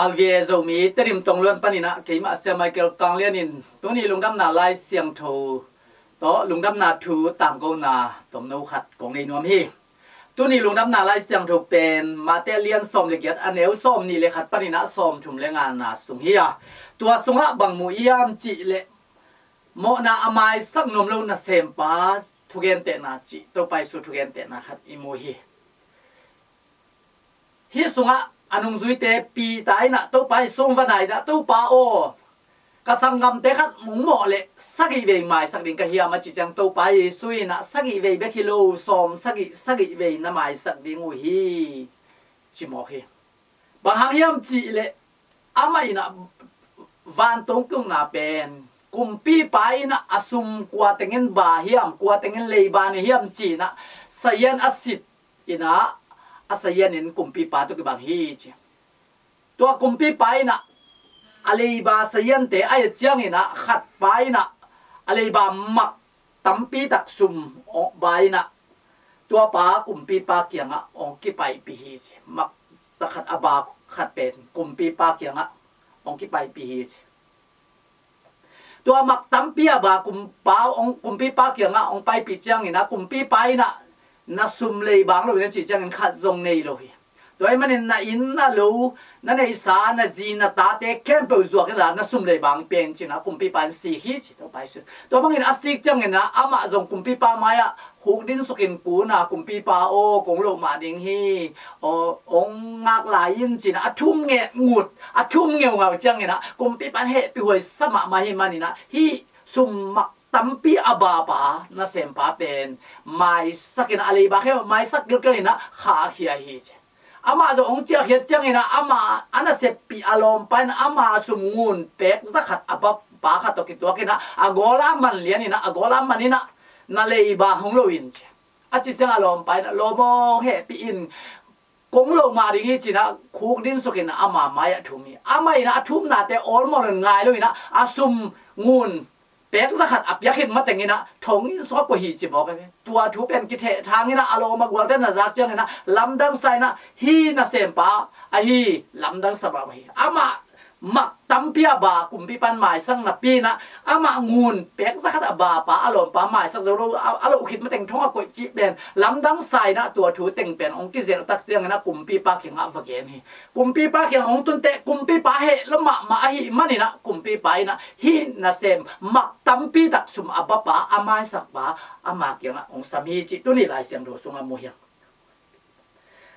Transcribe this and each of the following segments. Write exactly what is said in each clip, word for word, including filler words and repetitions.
Salvia Zomi Tedim Tongluan paninah keimah Sia Michael Kang Lian in tuni lungdamna Lai Siangtho tawh lungdamna thu tangkona tomno khat kong nei nuam hi. Tuni lungdamna Lai Siangtho pen Mate lian sawm le giat a neu sawm nih le khat paninah sawm thum le ngana sung hi a, tua sungah bang mu hiam cih leh mawhna a maisak nuam lo nasempa thugentehna cih Topa Jesu thugentehna khat i mu hi. Hih sungah a nungzuite Peter inah Topa Jesu va nai inah, Topa aw, ka sanggamte khat mungmawh le sagih vei maisak ding ka hiam a cih ciang Topa Jesu inah sagih vei bek hi lo, sawm sagih, sagih vei na maisak ding uh hi, ci mawk hi. Bang hang hiam cih leh amah inah vantung kiukna pen kumpipa inah a sum kua tengin ba hiam, kua tengin leiba nei hiam ci inah sazian a sit inah a sazian in kumpipa tawh kibang hi ci. Tua kumpipa inah a leiba saziante a et ciang inah khatpa inah a leiba mak tampi tak sum ba inah tuapa kumpipa kiangah hong kipaipih hi ci. Mak zakhat a ba khat pen kumpipa kiangah hong kipaipih hi ci. Tua mak tampi a ba kumpa hong, kumpipa kiangah hong paipih ciang inah kumpipa inah na sum leiba hong lo inah cih ciangin khat zong nei lo hi. Tua ahih manin na inn na lo, na neihsa, na zi na tate khempeuh zuak inla na sum leiba hong pia in ci inah kumpipa in sik hi ci Topa Jesu. Tua bangin a sik ciang inah amah zong kumpipa mai-ah khukdin sukin kun a, kumpipa aw, kong loh mah ding hi, aw, hong ngak lai in ci inah a thum nget ngut, a thum ngeungau ciang inah kumpipa in hehpih huai sa mahmah hi man inah hih sum mak tampi a bapa nasempa pen maisak inah a leiba khempeuh maisak gilkel inah khahkhia hi ci. Amah zong hong ciahkhiat ciang inah amah a naseppih a lawmpa inah ama sum ngun pek zakhat a bapa khat tawh kituak inah a gawla man lian inah a gawla man inah na leiba hong lo in ci. A cih ciang a lawmpa inah lawm aw, hong hehpih in, kong loh mah ding hi ci inah khukdin sukin ama mai-ah thum hi. Amah inah a thumnate awlmawh lo in ngai lo inah a sum ngun pek zakhat a piak khit mateng inah thong inn sungah koih hi ci mawk hi. Tua thu pen kithehthang inah a lawm a gualte na zak ciang inah lamdang sa inah hih nasempa ahi lamdang sa mahmah hi. Amah mak tampi a ba kumpipa in maisak napi inah amah ngun pek zakhat a bapa a lawmpa maisak zo lo, a, a loh khit mateng thong a koih cih pen lamdang sa inah tua thu teng pen hong kizelh tak ciang inah kumpipa kiangah va gen hi. Kumpipa kiang hong tun teh kumpipa heh lua mahmah ahih man inah kumpipa inah hih nasem mak tampi tak sum a bapa a maisakpa ama kiangah hong sam hi cih tuni Lai Siangtho sungah mu hi.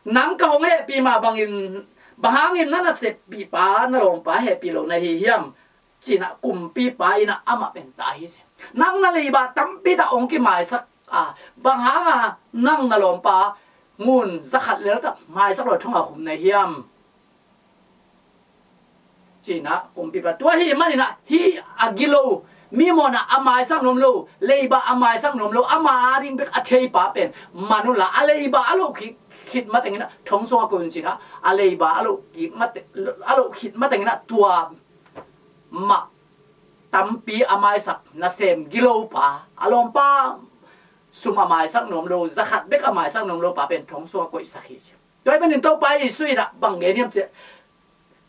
Nang ka hong hehpih mah bangin bang hangin na naseppihpa na lawmpa hehpih lo na hi hiam ci inah kumpipa inah amah pen ta hi ci. Nang na leiba tampi tak hong kimaisak a, bang hanga nang na lawmpa ngun zakhat leltak maisak lo thong a khum na hiam ci inah kumpipa. Tua ahih man inah hih a gilo, mi mawhna a maisak nuam lo, leiba a maisak nuam lo, ama ading bek a theipa pen man unla a leiba a loh khit, khit mateng inah thong sungah koih un ci inah a leiba a loh khit mate, a loh khit mateng inah tua mak tampi a maisak nasem gilopa, a lawmpa sum a maisak nuam lo, zakhat bek a maisak nuam lopa pen thong sungah koihsak hi ci. Tua ahih manin Topa Jesu inah bang gen hiam cih leh,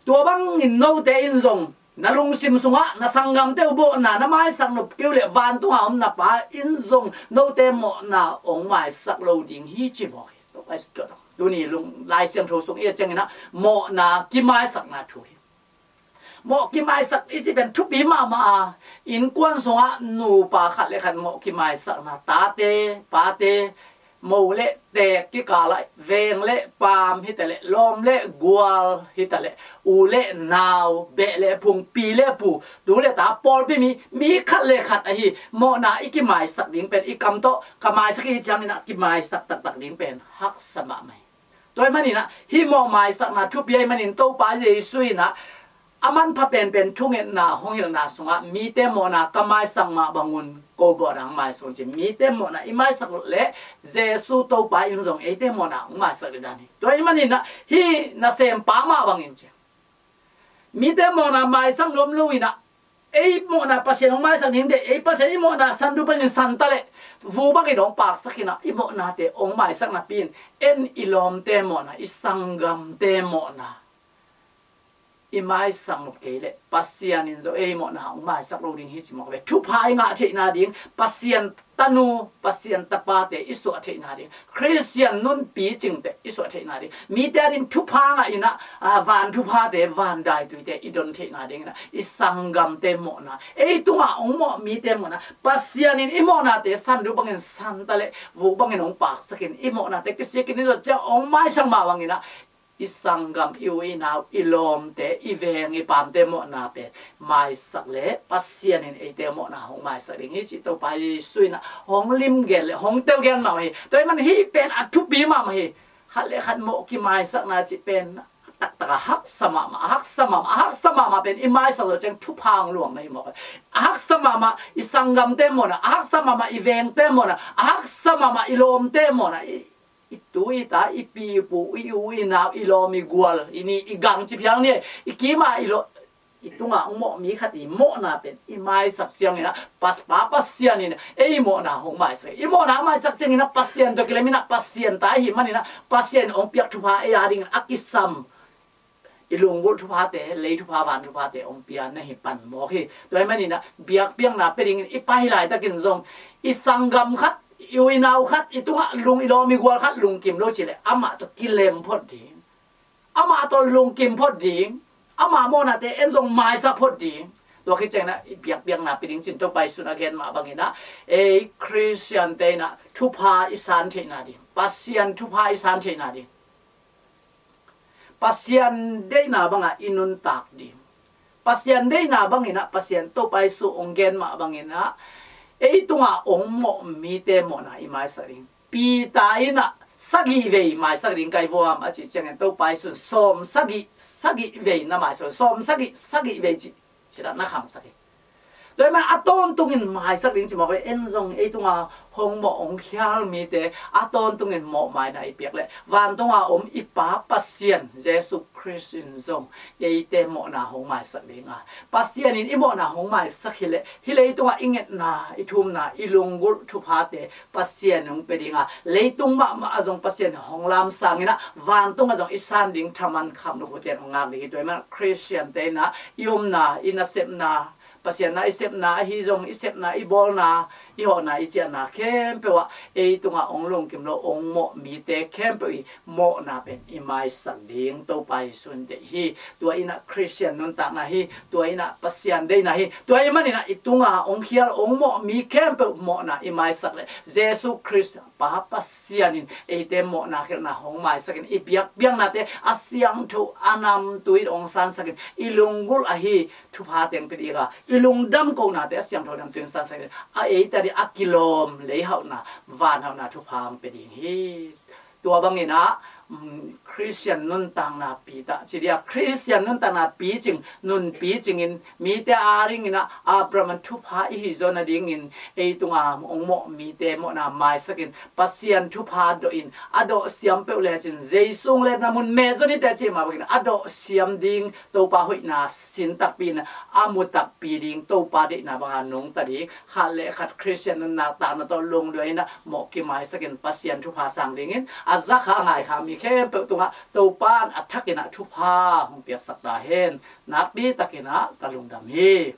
tua bangin note in zong na lungsim sungah na sanggamte uh mawhna na maisak nop kei uh leh vantunga om na Pa in zong note mawhna hong maisak lo ding hi ci mawk hi. Tua pai suk tua tang. Tuni lung Lai Siangtho sung i et ciang inah mawhna kimaisakna thu hi. Mawh kimaisak i cih pen thupi mahmah a, innkuan sungah nupa khat le khat mawh kimaisakna, tate, pate, mo le teek kikal ah, veng le paam hi ta leh, lawm le gual hi ta leh, u le nau, beh le phung, pi le pu, tu le ta, pawlpi mi, mi khat le khat ahi mawhna i kimaisak ding pen i kam tawh ka maisak hi ciang inah kimaisak taktak ding pen haksa mahmah hi. Tua ahih manin ah hih mawh maisakna thupi ahih manin Topa Jesu in ah a manpha penpen thungetna hong hilhna sungah mite mawhna ka maisak mah bangun ko mawhna hong maisak un ci. Mite mawhna i maisak leh Jesu Topa in zong eite mawhna hong maisak ding dan hi. Tua ahih manin ah hih nasempa mah bangin ci, mite mawhna maisak nuam lo in ah ei mawhna Pasian hong maisak ding deih, ei Pasian i mawhna san duh bangin san ta leh, vu bangin hong paksak in ah i mawhnate hong maisak napi in, en i lawmte mawhna, i sanggamte mawhna i maisak nop kei leh Pasian in zong ei mawhna hong maisak lo ding hi ci mawk ve. Thupha i ngah theihna ding, Pasian tanu, Pasian tapate i suah theihna ding, Khristian nun picingte i suah theihna ding, mite a ding thupha ngah in ah, a, van thuphate, van daituite i don theihna ding in ah, i sanggamte mawhna, ei tungah hong mawh mite mawhna, Pasian in i mawhnate san duh bangin san ta leh vuk bangin hong paksak in, i mawhnate kisik in i zawh ciang hong maisak mah bangin ah, i sanggam, i u i nau, i lawmte, i veng i paamte mawhna pen maisak leh Pasian in eite mawhna hong maisak ding hi cih Topa Jesuh in ah hong limgel leh hong telgel mahmah hi. Tua ahih manin hih pen a thupi mahmah hi. Khat leh khat mawh kimaisakna cih pen a taktak a haksa mahmah, a haksa mahmah, a haksa mahmah pen i maisak zawh ciang thupha hong luang na hi mawk hi. A haksa mahmah i sanggamte mawhna, a haksa mahmah i vengte mawhna, a haksa mahmah i lawmte mawhna, i i tu i ta, i pi i pu, i u i nau, i lawm i gual, i nih i gang ci phial ni, i kim a i lo, i tungah hong mawh mi khat i mawhna pen i maisak ciangin ah, Pas-, Pa Pasian in ei mawhna hong maisak hi. I mawhna hong maisak ciangin ah Pasian tawh kilem in ah, Pasian ta ahih manin ah Pasian hong piak thupha ei a dingin a kisam, i lunggulh thuphate, lei thupha, van thuphate hong pia na hi pan mawk hi. Tua ahih manin ah biakpiakna pia dingin i pai laitakin zong i sanggam khat, i u i nau khat, i tungah lung, i lawm i gual khat lungkim lo ci leh amah tawh kilem phot ding, amah tawh lungkim phot ding, ama mawhnate en zong maisak phot ding. Tua khit ciangin ah i biakpiakna pia ding cin Topa Jesuh in a gen mah bangin ah, ei Khristiante in ah thupha i san theihna ding, Pasian thupha i san theihna ding, Pasian deihna bangah i nuntak ding, Pasian deihna bangin ah, Pasian Topa Jesuh hong gen mah bangin ah, ei tungah hong mawh mite mawhna i maisak ding. Peter in ah sagih vei maisak ding ka hi vuam a cih ciangin Topa Jesuh in sawm sagih, sagih vei na maisak, sawm sagih, sagih vei cih, cih dah na khangsak hi. Tua ahih manin a tawntungin maisak ding ci mawk ve. En zong ei tunga hong mawh hong khial mite a tawntungin mawh maina i piak leh vantunga om i Pa Pasian Jesuh Khrist in zong eite mawhna hong maisak ding a, Pasian in i mawhna hong maisak hi leh hih leitungah i ngetna, i thumna, i lunggulh thuphate Pasian hong pia ding a, leitung mahmah ah zong Pasian hong lamsang in ah, vantung ah zong i san ding thaman kham lukhu ten hong ngak ding hi. Tua ahih manin Khristiante in ah i omna, i nasepna, Pasian na i sepna ahi zong, i sepna, i bawlna, i hawhna, i ciahna khempeuh ah ei tungah hong lungkim lo, hong mawh mite khempeuh i mawhna pen i maisak ding Topa Jesuh in deih hi. Tua in ah Khristian nuntakna hi. Tua in ah Pasian deihna hi. Tua ahih manin ah i tunga hong khial, hong mawh mi khempeuh mawhna i maisak leh Jesuh Khrist Pa Pasian in eite mawhna khialhna hong maisak in, i biakpiaknate a siangtho, a namtui hong sansak in, i lunggulh ahi thupha teng pia ding a, i lungdam kohnate a siangtho namtui hong sansak in, a eite ading a kilawm leihauhna, vanhauhna thupha hong pia ding hi. Tua bangin ah, um, Khristian nuntakna pita ci ding a, Khristian nuntakna picing, nun picing in mite a dingin ah Abraham thupha i hi zaw nadingin ei tunga hong mawh mite mawhna maisak in, Pasian thupha dawh in, a dawh siam peuh lecin Jesuh hong letna mun meh zaw ni teh ci mah bangin a dawh siam ding Topa hoihna sin takpi in a mu takpi ding, Topa deihna banga nungta ding, khat leh khat Khristian nuntakna tawh lungduai in ah mawh kimaisak in Pasian thupha sang dingin a za kha, a ngai kha mi khempeuh tungah Topa in a thak in ah thupha hong piaksak ta hen. Nakpi takin ah ka lungdam hi.